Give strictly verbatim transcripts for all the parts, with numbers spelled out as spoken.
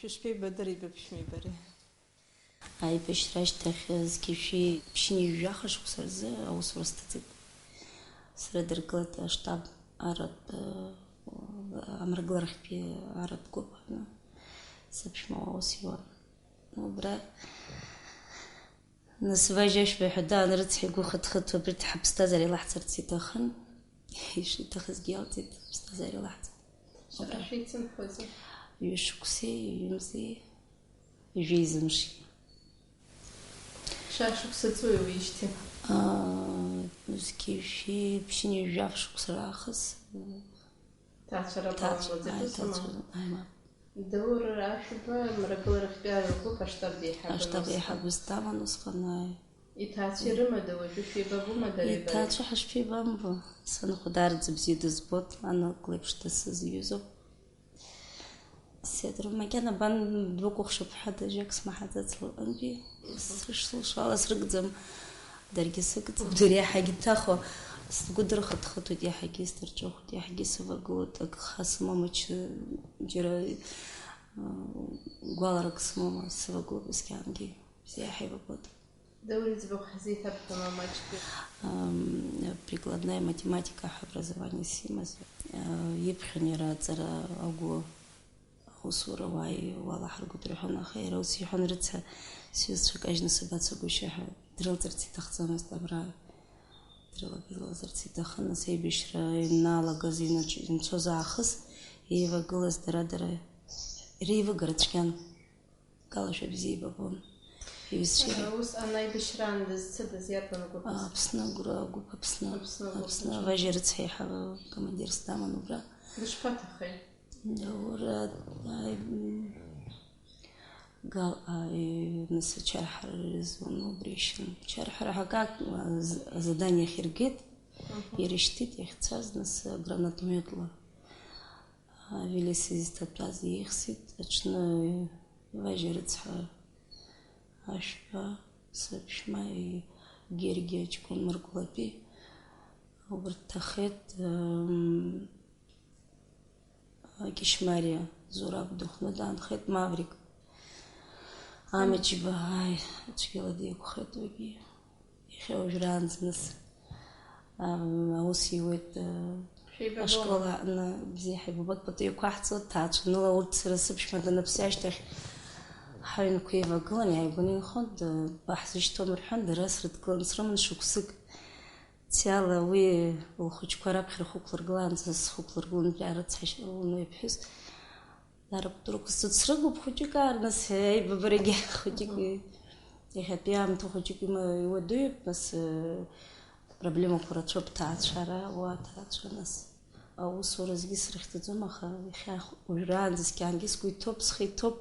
Ишԥеибадыри, ибаԥшәмеи бареи? Аибашьра ашьҭахь зқьи жәшәи ԥшьынҩажәи жәаха шықәса рзы аусура сҭыҵит. Срыдыркылеит аштаб аратә, амрагыларахьтәи аратә гәыԥ аҟны сыԥшәма уа аус иуан. Убра нас важьашәба ҳәа даан рыцҳа игәы хыҭхыҭуа абарҭ ҳаԥсҭазаара илаҳҵарц иҭахын. Ишиҭахызгьы иалҵит, ҳаԥсҭазаара илаҳҵеит. Шаҟа шәеицынхозеи? Ҩышықәсеи ҩымзи. Ҩажәеизымши. Шәа шықәса ҵуеи уиижьҭеи? Зқьи жәшәи ԥшьынҩажәи жәаф шықәса раахыс. Ҭаацәара ҭаацәа баламлаӡеит, ааи, усума? Ҭаацәа, ааи, мап. Даур Ашәба мрагыларахьтәи аргәыԥ аштаб еиҳабын. Аштаб усҟан еиҳабыс даман усҟан, ааи. Иҭаацәа ирымада уажәы, шәеибабома дареи бареи? Иҭаацәа ҳашԥеибамбо, санхәа даараӡа бзиа дызбоит, анаҟә леиԥш дысзыҩызоуп. Седр, макьана бан дбыкәыхшоуп ҳәа дажьак смаҳаӡац лҟынтәи. Сышсылшо ала срыгӡам, даргьы сыгӡам. Дара иаҳагьы дҭахо, сгәы дырхыҭхыҭуеит, иаҳагьы сдырҿыхоит, иаҳагьы сывагылоит, агха сымоума, џьара, ы, гәаларак сымоума, сывагылоуп есқьынгьы. Бзиа ҳаибабоит. Даур иӡбахә ҳзеиҭабҳәама маҷк? Ам, прикладная математика ҳәа образование симаз, а, иԥхьон иара аҵара агәы аусура уа иуалаҳаргоит рҳәон, аха иара ус иҳәон, рыцҳа, сҩызцәа кажьны сабацагәышьа ҳәа, дрылҵырц иҭахӡамызт абра, дрылагылазарц иҭахын, нас аибашьра ианалагаз инаҿ-, инцоз аахыс еивагылаз дара-дара реивагара цәгьан. Акалашәа бзиа ибабон. Иҩызцәеи. Усҟан аибашьраан дызцыдаз иарбан гәыԥыз? Аԥсны агәра-, агәыԥ Аԥсны. Аԥсны агәыԥ Аԥсны аҿы. Аважьа рыцҳа еиҳабы акомандирс даман убра. Дышԥаҭахеи? Даур, ааи, м, гал, ааи, нас ачарҳара рзын убри ишьын. Ачарҳара ҳакак, а, з-, азадание ахьиргеит, Мгм. Ирышьҭит иахьцаз, нас гранатометла. Велес изҭатәаз еихсит, аҽны Важьа рыцҳа, Ашәба, сыԥшәма, Гергиа ҷкәын Мыркәлатәи, убарҭ ҭахеит, м, Кьышьмариа Зураб дыхәны даанхеит, Маврик. Амчба, ааи, цәгьала деиқәхеит уигьы. Иахьа уажәраанӡа нас, ам, аус иуеит, э, шәеибабома? Ашкол аҟны бзиа ҳаибабоит, пату еиқәаҳҵоит, ҭаацәаныла урҭ сара сыԥшәма даныԥсы ашьҭахь ҳаҩнқәа еивагылан, иааигәаны инхон, д-, баҳзышьҭуам рҳәан, дара срыдгылан, срыман шықәсык. Циала уи лхәыҷқәа раԥхьа рхықәлыргылаанӡа схықәлыргылон, ҩажәа рыцҳашьа лымоу иԥҳәыс. Дарбан дурак сыцрыгуп, хәыҷык аарныс, аибабарагьы хәыҷык, иахьатәи аамҭа хәыҷык има-, иуадаҩуп, нас, э, проблемақәа рацәоуп, ҭаацәара, уа ҭаацәа, нас, аусуразгьы срыхьӡаӡом, аха иахьа уажәраанӡа сгьангьы сгәы иҭоуп, схы иҭоуп,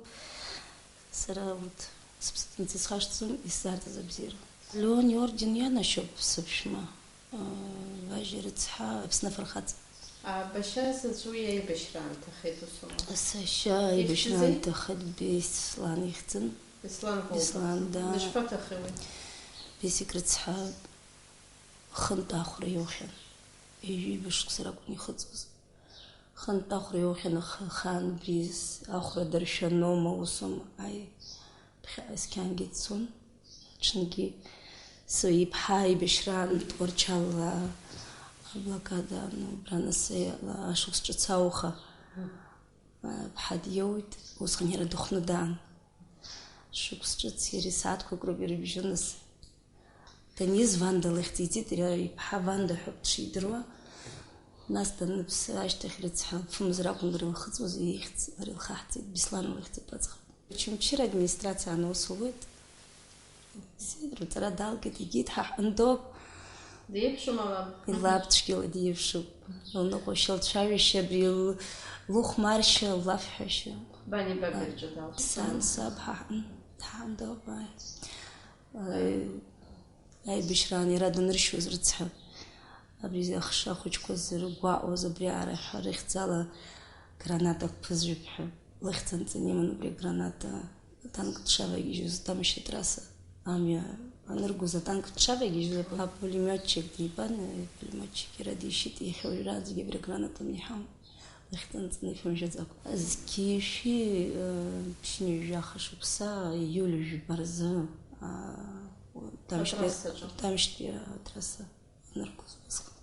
сара урҭ сыԥсҭынҵа исхашҭӡом, исзаарҵаз абзиара. Леон иорден ианашьоуп сыԥшәма. Важьа рыцҳа, Аԥсны афырхаҵа. Башьа заҵә уи аибашьра аамҭахеит, усума? Сашьа аибашьра аамҭахеит, Беслан ихьӡын. Беслан Волков. Беслан, да. Дышԥаҭахеи уи? Бесик рыцҳа, хынтә ахәра иоухьан. Ҩажәи ҩба шықәса ракәын ихыҵуаз. Хынтә ахәра иоухьан, аха ахаан убри ахәра дыршәаноума, усума? Аи, ԥхьаҟа сқьангьы дцон. Аҽынгьы сы-, иԥҳа аибашьраан Тҟәарчал аблокада, ну, убра нас, э, ашықәс ҿыц ауха, э, ԥҳа диоуит, усҟан иара дыхәны даан. Шықәс ҿыц иара исааҭқәак роуп ирыбжьаны даниз, Ванда лыхьӡ иҵит, иара иԥҳа Ванда ҳәа дшидыруа. Нас даныԥсы ашьҭахь рыцҳа лфымз ракәын лара илхыҵуаз, ихьӡ лара илхаҳҵеит, Беслан лыхьӡ аԥаҵха. Очамчыра администрациа аус луеит. Сидор лҵара далгеит, егьит ҳа ҳҟындоуп. Диеиԥшума лаб? Лаб цәгьала диеиԥшуп. Лныҟәашьа, лцәажәашьа, абри л-, лыхәмаршьа, ллафҳәашьа. Бани баби рҿы далҵит. Сан, саб ҳа ҳҟын-, ҳаҟындоуп, ааи. Ааи, аибашьраан иара даныршьуаз рыцҳа, абри ахша ахәыҷқәа зыргәаҟуаз, абри аара ҳәа рыхьӡала гранатак ԥызжәап ҳәа лыхьӡ анҵаны иман, убри аграната атанк дшавагьежьуаз, Тамашьа атрасса амҩа аныргоз, атанк дшавагьежьуаз, апулемиотчик дибан, апулемиотчик иара дишьит, иахьа уажәраанӡагьы абри аграната иҳамоуп. Дахьтәанҵаны ифымжәаӡакәа. Зқьи шәи, э, ԥшьынҩажәи жәаха шықәса, ииуль жәба рзы, а, Тамшьтәи, Атрасаҿы. Тамшьтәи атраса аныркыз усҟан.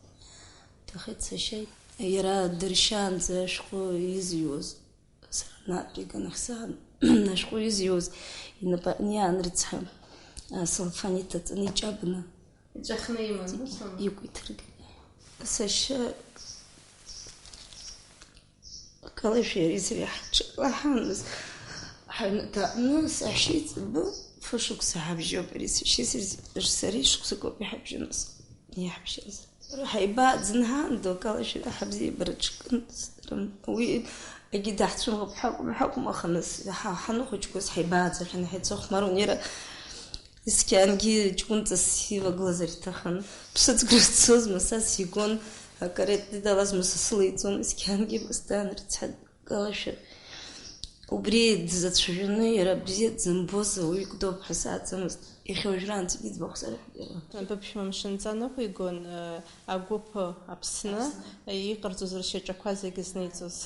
Дҭахеит сашьа. Иара дыршьаанӡа ашәҟәы изҩуаз, сара наҟтәи иганахьсаан, ашәҟәы изҩуаз инапаҟны иаанрыцҳа, а, салфан иҭаҵаны иҷабны Иҵәахны иман, ус ама? Игәы иҭыргеит. Сашьа Калашәи иареи сареи ҳаҽлаҳаныз, ҳаҩны дааны, сашьа иҵбы, фышықәса ҳабжьоуп, ари сашьеи сареи шықәсык ауп иҳабжьаныз, иаҳбжьаз. Ҳаибааӡаны ҳаанду, Калашәи ҳабзиабара ҽакын, уи егьи даҳцәымӷуп ҳәа акәым, ҳәа акәым, аха нас, ҳа-, ҳаныхәыҷқәаз ҳаибааӡахьан, ҳаицахәмаруан, иара Исқьангьы ҷкәынҵас ивагылазар иҭахын. Ԥсыӡ гәра сцозма, са сигон, акарет идалазма, са сылеиҵон, исқьангьы Бостан рыцҳа Калашәа. Убри дзацәажәаны, иара бзиа дзымбоз ауаҩы кәдоуп ҳәа сааӡамызт. Иахьа уажәраанӡагьы иӡбахә сарҳәеит иара. Быԥшәма мшынҵа ныҟәигон, агәыԥ Аԥсны, Аԥсны. Иҟарҵоз ршьаҿақәа зегьы зниҵоз.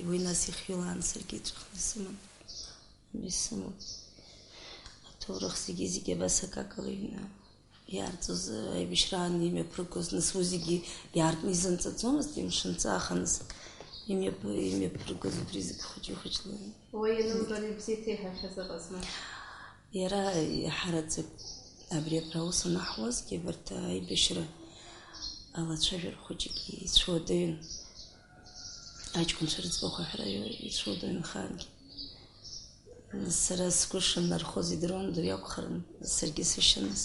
Уи нас ихҩылаан саргьы иҵәахны исыман. Исымоуп. Аҭоурых зегьы-зегьы абас акакала иҩны иаарҵоз, аибашьраан имҩаԥыргоз, нас уи зегьы иаартны изымҵаӡомызт, имшынҵа, аха нас имҩаԥ-, имҩаԥыргоз убри зегьы хәыҷы-хәыҷла. Уи ианымтәар ибзиа иҭеиҳахьаз ыҟазма? Иара иаҳараӡак абри абра аус анаҳуазгьы, абарҭ аибашьра алацәажәара хәыҷык ицәуадаҩын. Аҷкәынцәа рыӡбахә аҳәара ицәуадаҩын ахаангьы. Сара сгәы шыннархоз идыруан, уи акәхарын, саргьы сышьаныз.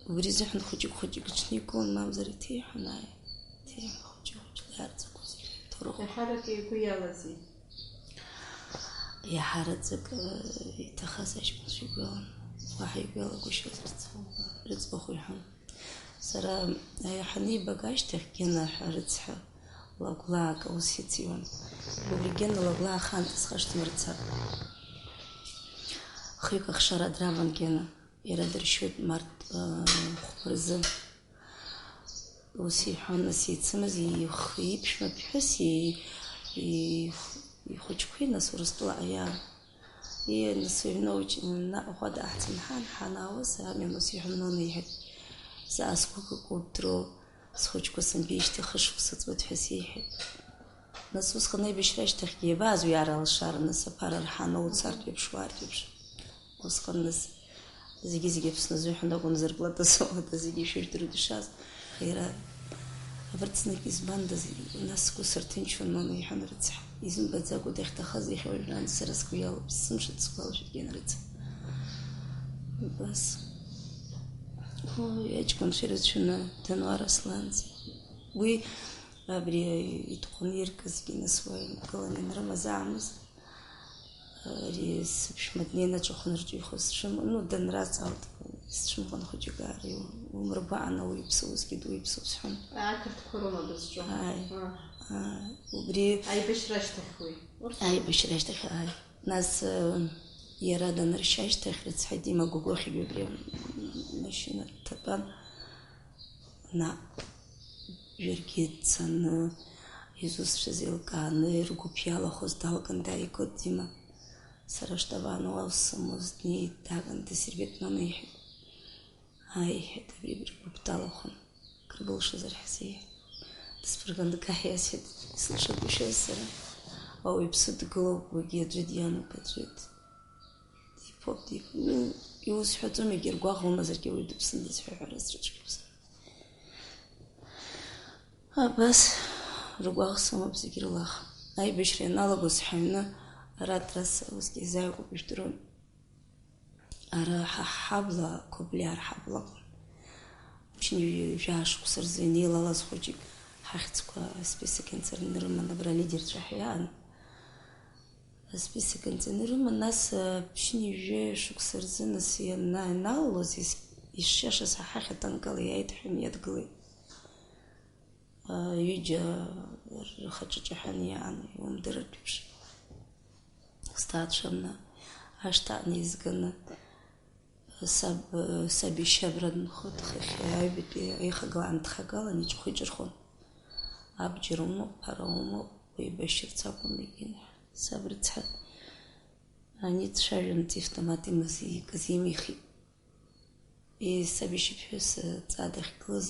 Убри изыҳәан хәыҷык-хәыҷык иҽникылон, мамзар иҭеиҳәон, ааи, иҭеиҳәон хәыҷы-хәыҷла иаарҵақәоз иҭоурых. Иаҳарак игәы иалази? Иаҳараӡак, э, иҭахаз аҷкәынцәа игәы иалан, уаҳа игәы иалагәышьозарц, рыӡбахә иҳәон. Сара, аиаҳа анибага ашьҭахь, Гена ҳәа рыцҳа, Лагәлаа акы аус ициуан. Убри Гена Лагәлаа ахаан дысхашҭуам рыцҳа. Хҩык ахшара драман Гена. Иара дыршьуеит март, э, хәба рзы. Ус иҳәон, нас еицымыз, ихы иԥшәма ԥҳәыси, ихәыҷқәеи, нас Урыстәылаҟа иаан. Ии, нас уҩны уч-, наҟ ӷәада аҳцын ҳан, ҳанаауаз, амҩан ус иҳәон, Нона иҳәеит, сара сгәы кыкоуп дроу, схәыҷқәа сымбеижьҭеи хышықәса ҵуеит ҳәа сеиҳәеит. Нас усҟан аибашьра ашьҭахьгьы иабааз уи ара алшара, нас аԥара рҳан уцартә еиԥш, уаартә еиԥш. Усҟан нас зегьы-зегьы Аԥсны азыҳәан акәын зарплата зауада, зегьы ишәыжәдыруеит ишааз. Иара абарҭ знык избандаз, нас сгәы сырҭынчуан, Нона иҳәан рыцҳа. Изымбаӡакәа дахьҭахаз иахьа уажәраанӡа сара сгәы иалоуп, сымшац сгәалашәеит Гена рыцҳа. Убас. Ой, аҷкәынцәа ирацәаны дануар Асланӡ. Уи абри итҟәаны иркызгьы нас уа инкыланы инрымаз аамыс. Ари сыԥшәма днеины аҿахәы нарҿихуа сцәым-, ну, данраҵаалт, сцәымӷын хәыҷык аари, умыргәаан, ауаҩԥсы усгьы дуаҩԥсуп сҳәон. Ақырҭқәа роума дызҿу? Ааи. Аа. Аа, убри аибашьра ашьҭахь уи? Аибашьра ашьҭахь, ааи. Нас, э, иара даныршьа ашьҭахь, рыцҳа, Дима Гогохигьы убри амашьына дҭатәан. Наҟ, жәыргьы дцаны, изусҭцәаз еилкааны, ргәыԥ иалахәыз далган дааигот Дима. Сара штабан уал сымоз, днеит, даган дысирбеит, Нона иҳәеит. Ааи, иҳәеит, абри, абри ргәыԥ далахәын. Акыр былшозар ҳәа сеиҳәеит. Дысԥырган дкаҳәа иасҳәеит, исылшагәышьоз сара. Ауаҩԥсы дгылоуп, уигьы аӡәы диануп, аӡәы диԥоуп, диԥ-, ну, иусҳәаӡом, егьа ргәаӷ лымазаргьы ауаҩы дыԥсын дызҳәа ҳәа рызҿыцәгьоуп сара. Абас ргәаӷ сымоуп зегь рыла, аха аибашьра ианалагоз ҳаҩны ара атрасса усгьы изааигәоуп, ижәдыруан. Ара ҳа ҳҳабла, Коблиар ҳабла акәын. Ԥшьынҩажәа шықәса рзы инеилалаз хәыҷык ҳахьӡқәа асписок ианҵаны ирыман, абра алидерцәа ҳәа иаан. Асписок ианҵаны ирыман, нас, а, ԥшьынҩажәа шықәса рзы нас иана-, ианалалоз ис-, ишиашаз ҳа ҳахь атанкала иааит ҳәа имҩадгылеит. Ҩыџьа рхаҿы ҷаҳәаны иаан, иумдырыртә еиԥш. Сҭаацәа рны ашҭа аҟны еизганы, саб, саб ишьабра дынхоит, хыхь аҩбатәи аихагылаан дхагалан иҿахәы иҿырхон. Абџьар умоуп, ԥара умоуп, уеибашьырц акәын егьи. Саб рыцҳа, ани дцәажәон, автомат имаз, икыз имихит. Ии, саб ишьапҳәыс, ҵаа дахьгылаз,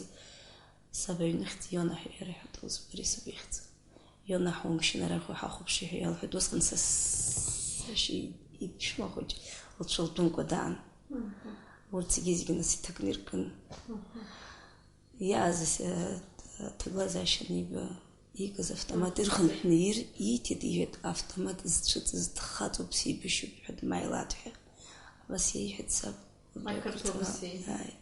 саб аҩныхьӡ Иона ҳәа иара иҳәатәуз, убри саб ихьӡ. Иона ҳумшьын, арахь уҳахәаԥш, иҳәа иалҳәеит. Усҟан са сашьа иԥшәма хәыҷ лҽылтәымкәа даан. Мгм. Урҭ зегьы-зегьы нас иҭакны иркын. Мгм. Иааз, э, аҭагылазаашьа аниба, иикыз автомат ирхынҳәны ир-, ииҭеит, иҳәеит, автомат зцәыҵыз дхаҵоуп, сеибашьуп ҳәа дмааилаҭ ҳәа. Абас иеиҳәеит саб. Ақырҭуа бызшәа. Ааи.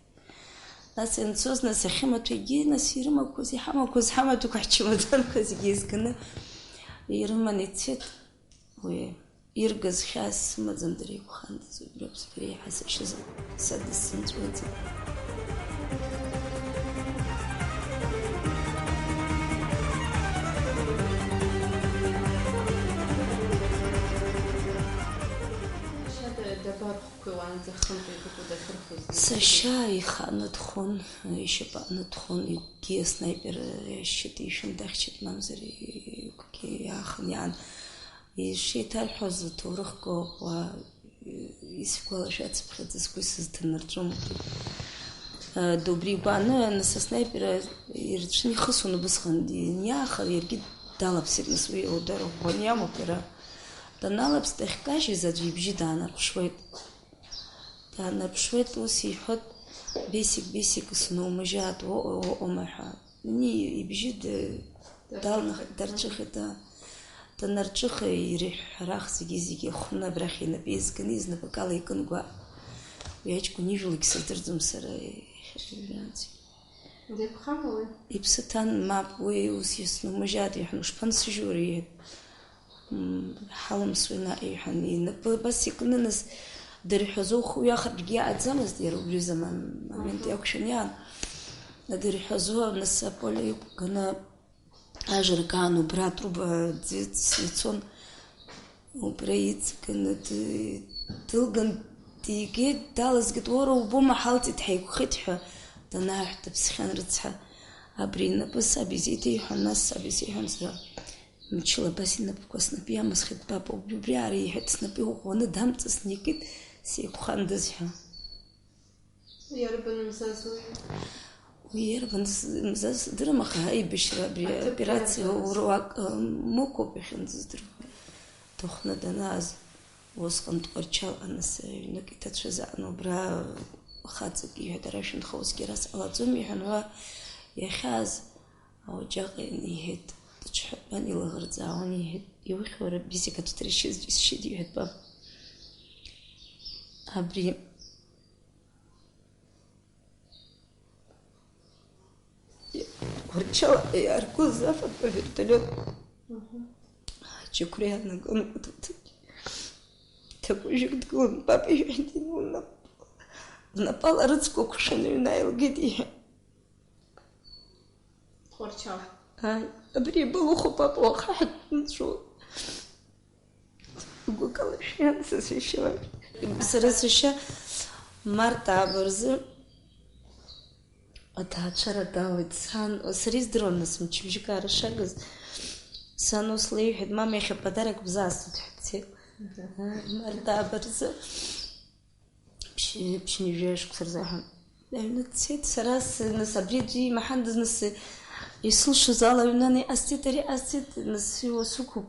Нас ианцоз, нас ахьымаҭәагьы, нас ирымақәаз, иҳамақәаз, ҳамаҭәақәа, ҳчамаданқәа зегьы еизганы ирыманы ицеит. Уи иргаз хьаас сымаӡам, дара игәхандаз, убри ауп сара еиҳа сашьа са дысзымҵәуаӡеит. Шьада дабархәқәеи уаанӡа хынтә еибыҭоу дахьырхәыз? Сашьа ихы аныдхон, ишьапы аныдхон, игәгьы аснайпер иашьшьыҭ ишәын, дахьчеит, мамзар игәгьы иаахын иаан. Ишеиҭарҳәоз аҭоурыхтә ҟәа, исгәалашәацыԥхьаӡа сгәы исызҭанарҵәом. Убри игәааны, нас аснайпер ирцәын ихысуан убысҟан, ианиааха, иаргьы далаԥсеит, нас уи лдара ӷәӷәаны иамоуп иара. Даналаԥс, дахькажьыз аӡәы ибжьы даанарԥшуеит. Даанарԥшуеит, ус иҳәоит, Бесик, Бесик, снумыжьааит, оҟои, оҟома ҳәа. Ани ибжьы д-, далнахит, дарҿыхеит, да. Данарҿыха, ирыҳәҳәарах зегьы-зегьы ихәны абрахь инапы еизганы, изнапыкала икын гәаҟ. Уи аҷкәын ижәлагь сыздырӡом сара, иахьа уажәраанӡагь. Деиқәхама уи? Иԥсы ҭан, мап, уи ус иснумыжьааит, иҳәан, ушԥансыжьуа, иҳәеит. М, ҳалымсуеит наҟ, иҳәан, инапы абас икны, нас дырҳәазо ухы уҩахартәгьы иааӡамызт, иара убри заман момент Аха. Иақәшәан иаан. Дырҳәазо, нас аполе иқәганы ажрак аан убра атруба ӡыцны ицон. Убра иҵганы ды-, дылган дигеит, далызгеит, уара убома, ҳалҵит, ҳаиқәхеит ҳәа данааҳә, дыԥсхьан рыцҳа. Абри инапы саб изеиҭеиҳәан, нас саб изеиҳәан сара. Мчыла абас инапқәа снапы иамысхит, папа, убри, убри аара иҳәеит, снапы иӷәӷәаны дамҵасны икит, сеиқәхандаз ҳәа. Иарбан мзазуи? Уи иарбан з-, мзаз здырам, аха аибашьра абри аҭыԥ аоперациа иарбан? Уруак, э, мықәуп иахьынӡаздыруа. Дыхәны данааз, усҟан Тҟәарчал анасы ҩнык иҭацәыз аан, убра хаҵак иҳәеит, ара шәынха усгьы ара сҟалаӡом, иҳәан, уа иахьааз ауаџьаҟ ианиҳәеит, дыҽҳәатәан илаӷырӡаауан, иҳәеит, иухьуа раб бзиак аҭәҭаршьыз џьысшьеит, иҳәеит, пап. Абри Тҟәарчал иааргоз афатә авертолиот Џьықәреи иаанагон, ҭакәыжәык дгылан, папа иҳәеит, лнап-, лнапала рыцқәа кәшаны аҩны ааилгеит, иҳәа. Тҟәарчал. Ааи, абри ибылахәуп, папа, уаха ҳаҭнҵәо. Гәыкала шәиан, са сашьа. Сара сашьа март ааба рзы аҭаацәара далеит. Сан, сара издыруан, нас, мчыбжьык аара шагыз, сан ус леиҳәеит, мама иахьа подарок бзаасҭоит ҳәа дцеит. Мгм. Март ааба рзы. Ԥшьи-, ԥшьынҩажәи шықәса рзы ҳәа. Аҩны дцеит, сара с-, нас абри аӡәы имаҳандаз, нас исылшоз ала аҩны ани ҟасҵеит, ари ҟасҵеит, нас уа сықәуп.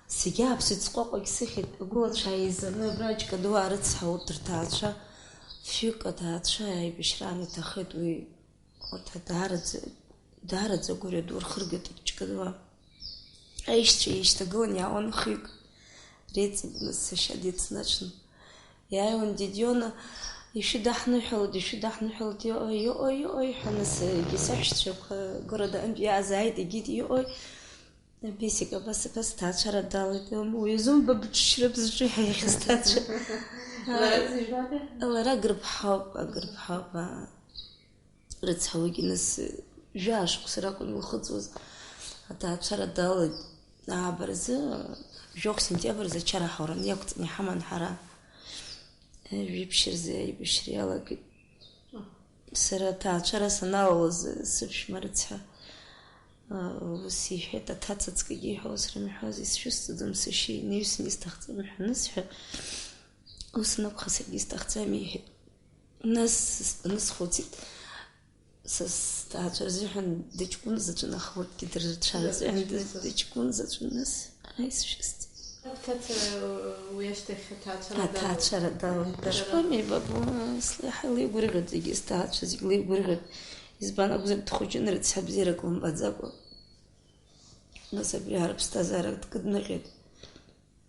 Сегьааԥсеит, сҟәаҟәагь сыхьит, агәылацәа ааизаны, абра Џькадуаа рыцҳа урҭ рҭаацәа, фҩык аҭаацәа аибашьраан иҭахеит уи. Урҭ даараӡа, даараӡа агәырҩа ду рхыргеит Џькадуаа. Аишьцәа еишьҭагылан иаауан хҩык. Реиҵбны сашьа дицнаҽны. Иааиуан Дедиона, ишәыдаҳныҳәалоит, ишәыдаҳныҳәалоит, иҟои, иҟои, иҟои ҳәа, нас, егьи саҳәшьцәақәа города аҟынтә иаазааит, егьит, иҟои. Бесик абас, абас ҭаацәара далагон, уи азын ба быҽшьра бзҿу ҳәа иахьа сҭаацәа. Лара дзыжәбада? Лара агырԥҳауп, агырԥҳауп, аа. Рыцҳа уигьы нас жәаа шықәса ракәын илхыҵуаз. Аҭаацәара далагеит. Ааба рзы, жәохә сентиабр рзы ачара ҳаураны иақәҵаны иҳаман ҳара. Жәиԥшь рзы аибашьра иалагеит. Сара аҭаацәара саналалоз, сыԥшәма рыцҳа, Ус иҳәеит, аҭаца ҵкгьы иҳәа ус рымҳәоз, исшәысҭаӡом сашьа, инаҩсны исҭахӡам ҳәа анысҳәа, ус анакәха, саргьы исҭахӡам иҳәеит. Нас снысхәыцит, са сҭаацәа рзыҳәан дыҷкәын заҵәын, аха урҭгьы дырцәа рзыҳәан дыҷкәын заҵәын, нас, ааи, сшәысҭеит. Аҭаца уи ашьҭахь аҭаацәара далагеит. Аҭаацәара далагеит. Дара дышԥамеибабо, слеиҳа илеигәырӷьоит зегьы, сҭаацәа зегь леигәырӷьоит. Избан акәзар, дхәыҷын, рыцҳа бзиарак лымбаӡакәа. Нас абри ара ԥсҭазаара дкыдныҟьеит.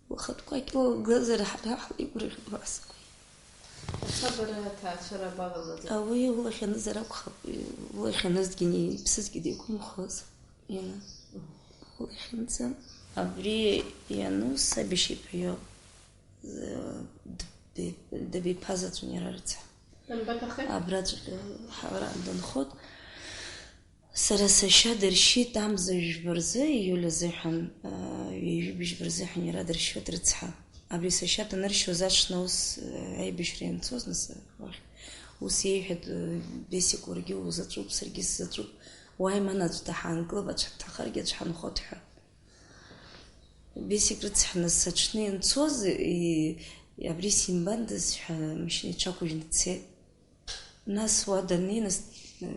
Лхатә кәакьла лгазар, ҳара ҳлеигәырӷьон уаасақәа. Аха бара аҭаацәара абавалаз? Ауи улахь анызар акәхап, улахь анызгьы, иԥсызгьы деиқәымхоз, ина. Улахь анӡам. Абри иану сабишьеиԥҳәа иоуп. Дабиԥазаҵәын иара рыцҳа. Данбаҭахеи? Абраҵәҟьа ҳара данхот. Сара сашьа дыршьит амза жәба рзы, ииуль азыҳәан, ҩажәи быжьба рзыҳәан иара дыршьуеит рыцҳа. Абри сашьа даныршьуаз аҽны ус, аибашьра ианцоз, нас, уахь, ус иеиҳәеит, Бесик, уаргьы узаҵәуп, саргьы сзаҵәуп, уааи, ман аӡә даҳаанкылап, аӡә ҳҭахаргьы аӡә ҳанхот ҳәа. Бесик рыцҳа, нас, аҽны ианцоз, и-, абри симбандаз ҳәа, машьына иҽақәыжьны дцеит. Нас уа даннеи, нас, э,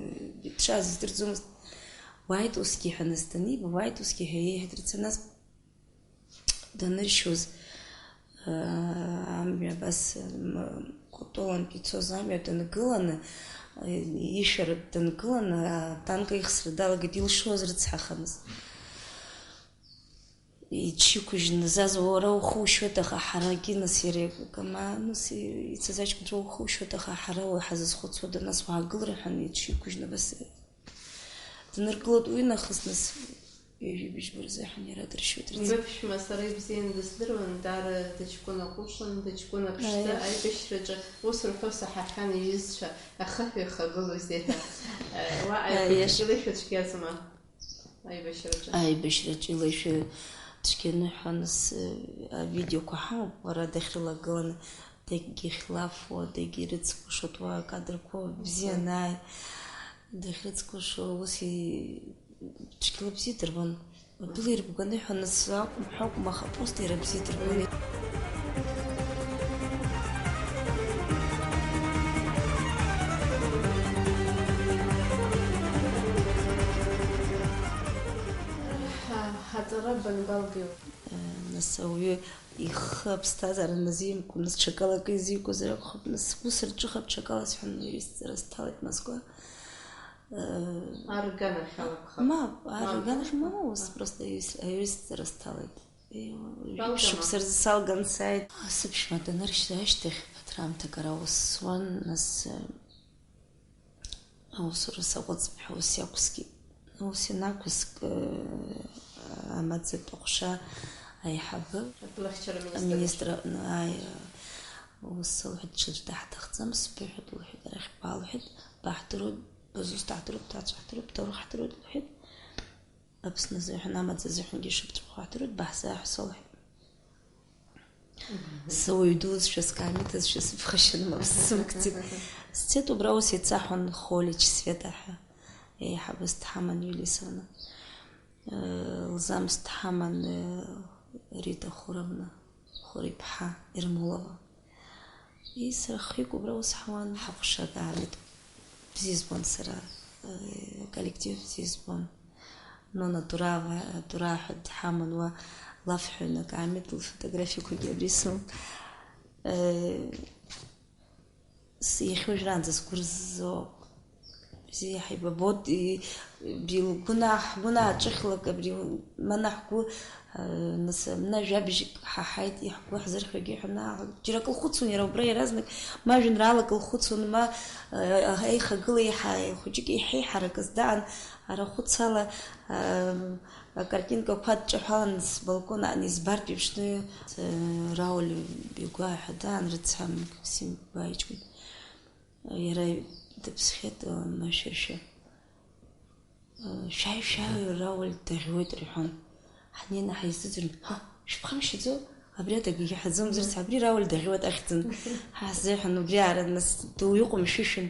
дшааз издырӡомызт. Уааит усгьы ҳәа, нас даниба, уааит усгьы ҳәа иеиҳәеит рыцҳа. Нас даныршьуаз, э, амҩа абас, м-, Кәтолантә ицоз амҩа дангыланы, э, ишәара дангыланы, атанк аихсра далагеит, илшоз рыцҳахамызт. Иҽиқәыжьны, Заза, уара ухы ушьуеит, аха ҳарагьы, нас, иара, Камаа, нас, ицаз аҷкәынцәа, ухы ушьуеит, аха ҳара уи ҳазызхәыцуада, нас уаагыл рҳәан, иҽиқәыжьны абас дныргылоит. Уи нахыс, нас, ҩажәи быжьба рзыҳәан иара дыршьуеит рыцҳа. Мбыԥшәма сара ибзианы дыздыруан, даара дыҷкәына ҟәышын, дыҷкәына ԥшӡа. Аиашаз. Аибашьраҿы ус рҳәо саҳахьан иҩызцәа, ахаҳә иахагылоузеи ҳәа. Уаҟа. Аиашаз. Илышәа цәгьазма? Аибашьраҿы. Аибашьраҿы илашәа цәгьаны ҳәа, нас, э, авидеоқәа ҳамоуп, уара дахьрылагыланы, дагьхьлафуа, дагьрыцкәашо, уа акадрқәа бзианы, ааи, дахьрыцкәашо, ус и-, цәгьала бзиа дырбон. Атәыла ирбганы ҳәа, нас акәым, ҳәа акәым, аха просто иара бзиа дырбон. Ҳа-, ҳаҵара банбалгеи? Нас ауаҩы ихы аԥсҭазаара назимкуа, нас ҽакала акы изикуазар акәхап, нас ус рҿыхап, ҽакала сҳәан, аҩызцара сҭалеит Москва. Арганахьала акәхап. Мап, арганахь ма ус, просто аҩыз-, аҩызцара сҭалеит. Балгама. Шықәса рзы салган сааит. Сыԥшәма даныршьра ашьҭахь ԥыҭраамҭак ара ус суан, нас, э, аусура саҟәыҵп ҳәа ус иақәскит. Ус ианақәск, э, амаӡатә аҟәша аиҳабы, Аҭлахьчара аминистр. Аминистр аҟны, ааи, ус лҳәеит, ҽаӡә даҳҭахӡам, сбыҳәоит, лҳәеит, арахь баалҳәеит, баҳдыруеит, бызусҭ ҳдыруеит, бҭаацәа ҳдыруеит, бҭоурых ҳдыруеит, лҳәеит. Аԥсны азыҳәан, амаӡа азыҳәангьы ишыбҵәахуа ҳдыруеит, баҳзааҳәса лҳәеит. Мгм. Сыуаҩ дуузшәа, скаамеҭазшәа сыԥхашьаны мап сзымкӡеит. Сцеит убра ус еицаҳәон Холич Света ҳәа. Еиҳабыс дҳаман Иулиа Сана. Э, лзамс дҳаман, э, Рита Хуровна, Хура иԥҳа Ермолова. Ии, сара хҩык убра ус ҳауан, ҳаҟәша акаамеҭ бзиа збон сара, э, коллектив бзиа збон. Нона Турава, Тура ҳәа дҳаман уа, лафҳәаҩны акаамеҭ, лфотографиақәагьы абри сымоуп. Э, с-, иахьа уажәраанӡа сгәы рзо. Бзиа ҳаибабоит, и-, бил-, гәынаа, ҳгәынаа ҿыхьлак абри, мана ҳгәы, э, нас, мна жәабжьк ҳаҳаит, иаҳгәы ҳзырҳәогьы ҳәа, ма, џьара акы лхәыцуан иара убра иаразнак, ма жәеинраалак лхәыцуан, ма, э, аихагыла еиҳа, хәыҷык еиҳа еиҳаракыз даан, ара хәыцала, э, акартинкақәа дҿаҳәалан сбалкон аан избартә еиԥшны, э, Рауль игәы ааҳәа даан, рыцҳа, Максим игәы ааиҷкәын. Иара дыԥсхьеит, машәыршәа. Шәааи, шәааи, Рауль даӷьуеит, рҳәон. Ҳнеины ҳаизыӡырҩуан, ҳа, шәыԥхамшьаӡо, абри адагьы ҳаӡомзарц, абри Рауль даӷьуеит ахьӡын. Ҳа ҳзыҳәан убри аара нас ду иҟоумшәышәын.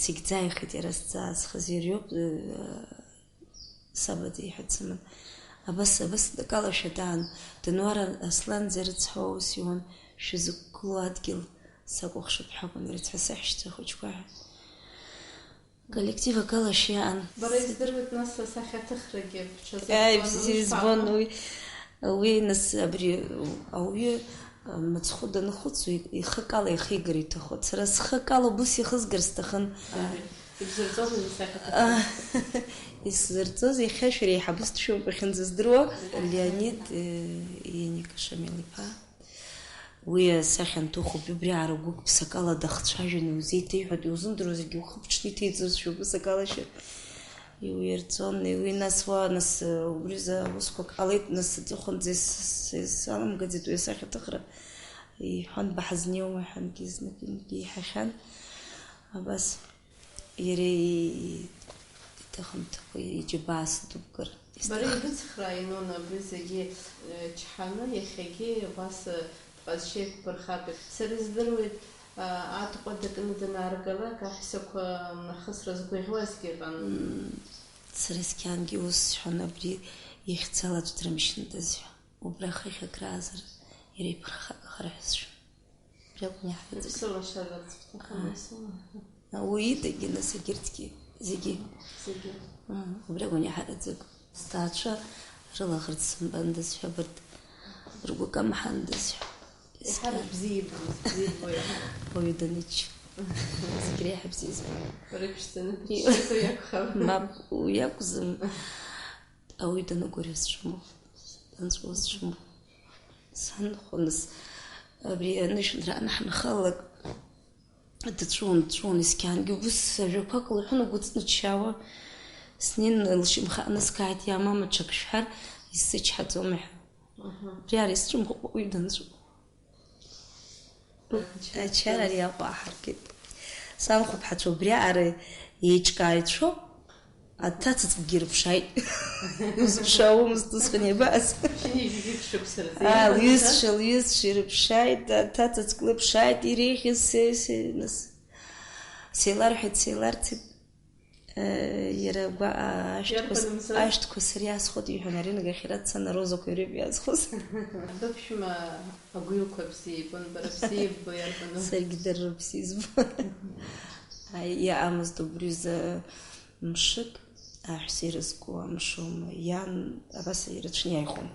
Сигӡааихеит иара сҵаа, схазы ириоуп, Сабаӡа иҳәа дсыман. Абас, абас дакалашәа даан, Дануара Асланӡа ирыцҳауа аус иуан, шәызықәгылоу адгьыл сакәыхшоуп ҳәа акәын ирыцҳа саҳәшьцәа хәыҷқәа ҳәа. Коллектив акалашәа иаан. Бара издыруеит, нас, асахьаҭыхрагьы бҽазырхуан, Аи, бзиа избон уи. Уи, нас, абри ауаҩы, а, мыцхәы данхәыц, уи ихы акала ихигар иҭахуан. Сара схы акала убыс ихызгар сҭахын. Ибзырҵозеи, нас, асахьаҭыхра? А, исзырҵоз, иахьа шәара еиҳабыс дшәымоуп ахьынӡаздыруа, Леонид, э, Еника Шамил-иԥа. Уи асахьа анҭыхуп, убриаара гәык-ԥсакала дахцәажәаны иузеиҭеиҳәоит, иузымдыруа зегьы ухы ԥҽны иҭеиҵозшәа убыс акалашәа иуирҵон. Уи нас уа, нас, убри рзы аусқәак ҟалеит, нас аҵыхәанӡа ис-, ис-, исаламгаӡеит уи асахьаҭыхра. Иҳәон, баҳазнеиуама ҳәангьы знык-ҩынтәгьы иҳәахьан. Абас иара и-, иҭахымҭакәа иџьабаа сыдыбгар. Бара ибыцхрааи, Нона, абри зегьы, э, чҳаны, иахьагьы убас, э, бҟазшьа еиқәбырхартә. Сара издыруеит, э, Аҭҟәа дакны данааргалак, аҳәсақәа нахыс рызгәаӷьуазгьы ыҟан. М, сара сқьангьы ус сҳәон, абри ихьӡала аӡә дрымшьындаз ҳәа. Убра хыхь акраазар, иара иԥырхагахар ҳәа сшәон. Убри акәын иаҳараӡак. Иԥсы лашазарц бҭахын, А. Ус аума? А, уи идагьы, нас, егьырҭгьы, зегьы. Зегьы. А, убри акәын иаҳараӡак. Сҭаацәа рылаӷырӡ сымбандаз ҳәа, абарҭ ргәы камҳандаз ҳәа. Иаҳа Исҳәа. Бзиа ибоз, бзиа ибо иаҳа. Уаҩы даныччо. Зегь реиҳа бзиа избон. Рыԥшӡаны И- дыччоит, уи акәхап. Мап, уи акәзым. Ауаҩы даныгәырҩо сцәымӷуп, данҵәуо сцәымӷуп. Санхәыныс, абри анышәынҭра анаҳанхалалак, дҵәуон, дҵәуон, исқьангьы убыс ажәақәак лҳәон, агәы ҵныччаауа. Снеин, лшьамхы ааныскааит, иа, мама, ҽак шәҳәар, исзычҳаӡома ҳәа. Аҳа. Убри ара исцәымӷуп, уаҩы данҵәуо. Ачара ари Аҟәа аҳаркит. Санхәыԥҳацәа убри аара еиҿкааицәоуп, аҭацаҵәҟьагьы ирыԥшааит. Иузыԥшаауамызт усҟан иабааз? Шьыни жәаҩык шықәса рзы Аа, иаман, лҩызцәа, лҩызцәа ирыԥшааит, аҭацаҵәҟьа лыԥшааит, иреиӷьыз се, се, нас. Сеиларҳәеит, сеиларцеит. Э, иара агәа-, а, ашәҭқәа с-, Иарбан мза? Ашәҭқәа сара иаасхәоит, иҳәан, аринагахьара дцан, арозақәа иара иоуп иаазхәыз. Дыԥшәма агәилқәа бзиа ибон, бара бзиа иббо иарбану? Саргьы дара рыбзиа избон. Аи, иаамызт убри рзы мшык, аҳәса ирызку амшума, иан абас ирацәаны иааихон.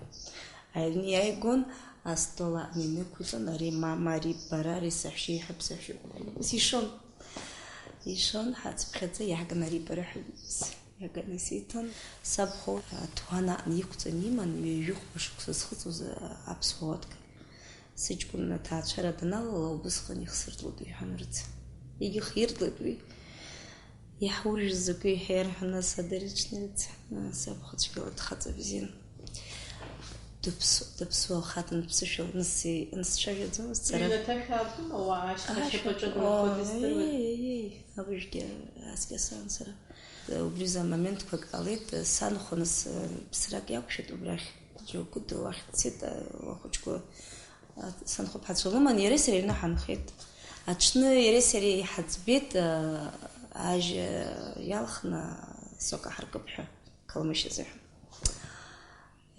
Аҩны иааигон, астол аҟны инықәиҵон, ари мама, ари бара, ари саҳәшьа, иҳәап саҳәшьа. Ус ишон. Ишон, ҳацыԥхьаӡа иаҳган ари бара ҳәа иаганы исиҭон. Сабхәа аҭуан аҟны иқәҵаны иман, ҩажәихәба шықәса зхыҵуаз аԥсуа уадга. Сыҷкәын аҭаацәара даналала, убысҟан ихсыртлоит, иҳәан рыц. Егьихиртлеит уи. Иаҳуржәыз закәи ҳәа иарҳәаны садырчны ирыцҳаны, сабхәа цәгьала дхаҵа бзиан. Дыԥсу-, дыԥсуа хаҭан ԥсышәала ныс-, нсцәажәаӡомызт сара. Ҩнаҭа шәаартума, уаа ашьха Ашәа-, шьапаҿы дынхо Оо, дыздыруеит? Еи, еи, абыжәгьы аскьасан сара. Убри за моментқәак ҟалеит, санхәа нас, ԥсрак иақәшәеит убрахь, џьоукы ду уахь дцеит, лхәыҷқәа, санхәыԥҳацәа лыман, иареи сареи аҩны ҳанхеит. Аҽны иареи сареи иҳаӡбеит, ажьа иалхны сок аҳаркып ҳәа, Қалмышь азыҳәан.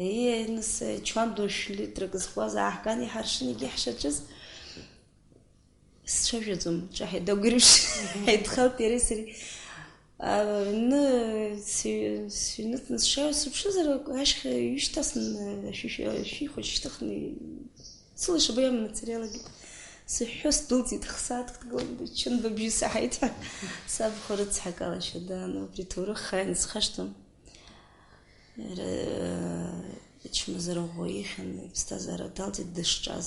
Еи, нас, чуан ду шә-литрак зкуаз ааҳган иҳаршын, егьи ҳшаҿыз. Сцәажәаӡом, ҿаҳәа дагәырԥшь, ҳаидхалт иареи сареи. Аҩны сҩ-, сыҩныҵны сшааиуаз, сыԥшызар, ашьха ҩышьҭасны, ашәишәи-, ашәишәи хәыҷ шьҭыхны, сылашаба иаманы ацара иалагеит. Сыҳәҳәо сдәылҵит, хсааҭк дгылан, дыччон, быбжьы саҳаит ҳәа. Сабхәа рыцҳа акалашәа даан, убри ҭоурых хааины схашҭуам. Р-, ачмазара ӷәӷәа ихьын, иԥсҭазаара далҵит дышҿаз.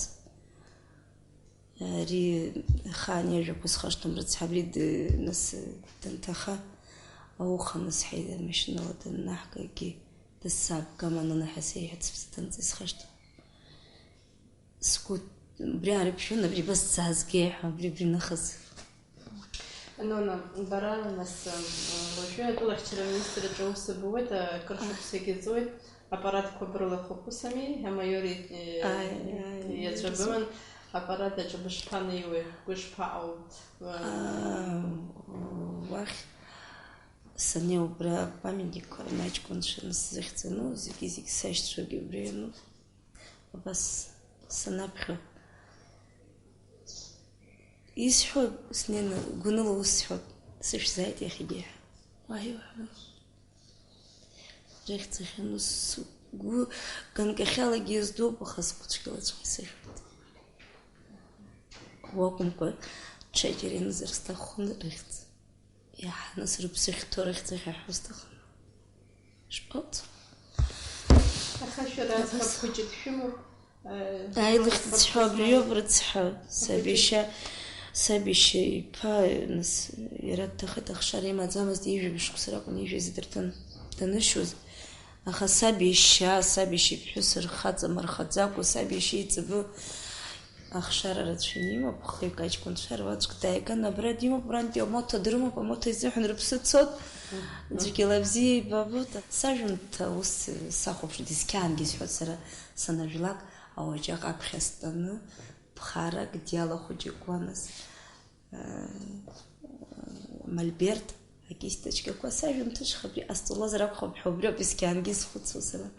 Ари ахаан иажәақәа схашҭуам, рыцҳа, абри д-, нас, данҭаха, ауха нас ҳаида машьынала даннаҳгагьы, дысзаабгама, Нана ҳәа сеиҳәацыԥс данҵа исхашҭуам. Сгәы убри аарыԥхьон, абри басзаазгеи ҳәа, абри, абри нахыс. Нона, бара, нас, уажәы атәылахьчара аминистрраҿы аус буеит, акыр шықәсагьы ҵуеит, аппаратқәа брылахәуп, ус ами, амаиор и-, Ааи, ааи, иаҵәа ааи, быман, аппарат аҿы бышԥанеиуеи, бгәы шԥаҟоу? Аа, уахь Саннеи убра памятникқәа рнаҷкәынцәа сзыхьӡаны, зегьы-зегь сашьцәагьы убра иануп. Абас санаԥхьо, исҳәо, снеины гәаныла усҳәоит, сышәзааит иахьагьы ҳәа. Уаҳа иуҳәо. Рыхьӡ ахьану сгәы ганкахьалагьы издууп, аха сгәыцәгьалаҵәҟьа исыхьуеит. Уакәымкәа, ҽаџьара ианызар сҭаххон рыхьӡ. Иаҳа нас рыԥсы ахьҭоу рыхьӡ ахьаҳәо сҭахын. Шԥалҵ? Аха шәара Абас. Аӡӷаб хәыҷы дшәымоуп. Э, Аилыхьӡ зҳәо абриоуп, рыцҳа. Саб иашьа, саб иашьа иԥа, нас, иара дҭахеит, ахшара имаӡамызт, ижәабжь шықәса ракәын ижәыз идырҭон данышьоз. Аха саб иашьа, саб иашьа иԥҳәыс рхаҵа мархаӡакәа, саб иашьа иҵбы ахшара рацәаны имоуп, хҩык аҷкәынцәа руаӡәк дааиган, абра димоуп, арантәи амоҭа дрымоуп, амоҭа изыҳәан рыԥсы цот, Мгм. Ӡәгьы лабзиа ибабоит. Сажәымҭа ус сахәаԥшуеит, есқьаангьы исҳәоит сара санажәлак, ауаҷаҟ аԥхьа стәаны, ԥхарак, диала хәыҷык уаназ, э, мольберт, акисть ацәгьақәа, сажәымҭаҿ абри ҟасҵалозар акәхап ҳәа убриоуп есқьаангьы исхәыцуа сара.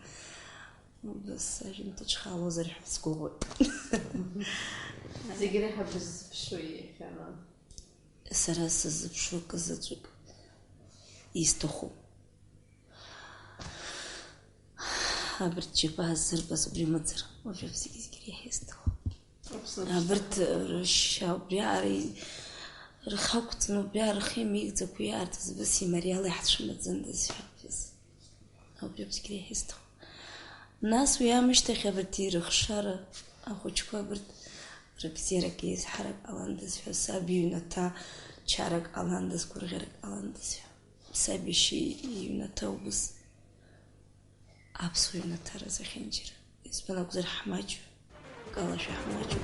Убас сажәымҭаҿ хаалозар ҳәа сгәыӷуеит. Зегь реиҳа быззыԥшу иахьа? Сара сыззыԥшу акы заҵәык исҭахуп. Абырҭ џьабаа ззырбаз убри мыӡыр, уажәы зегьы-зегьы реиҳа исҭахуп. Аԥсны Абырҭ рышьа убриаҟара и-, рхы ақәҵаны, убриаҟара рхы имеигӡакәа иаартыз быс имариала иҳацәымыӡындаз ҳәа. Убри зегь реиҳа исҭахуп. Нас уи аамышьҭахь абарҭ ирыхшара ахәыҷқәа абарҭ рыбзиарак еизҳарак ҟаландаз ҳәа, саб иҩнаҭа чарак ҟаландаз, гәырӷьарак ҟаландаз ҳәа. Саб иашьа иҩнаҭа убыс аԥсуа ҩнаҭара зехьынџьара. Избан акәзар ҳмаҷу, калашәа ҳмаҷу.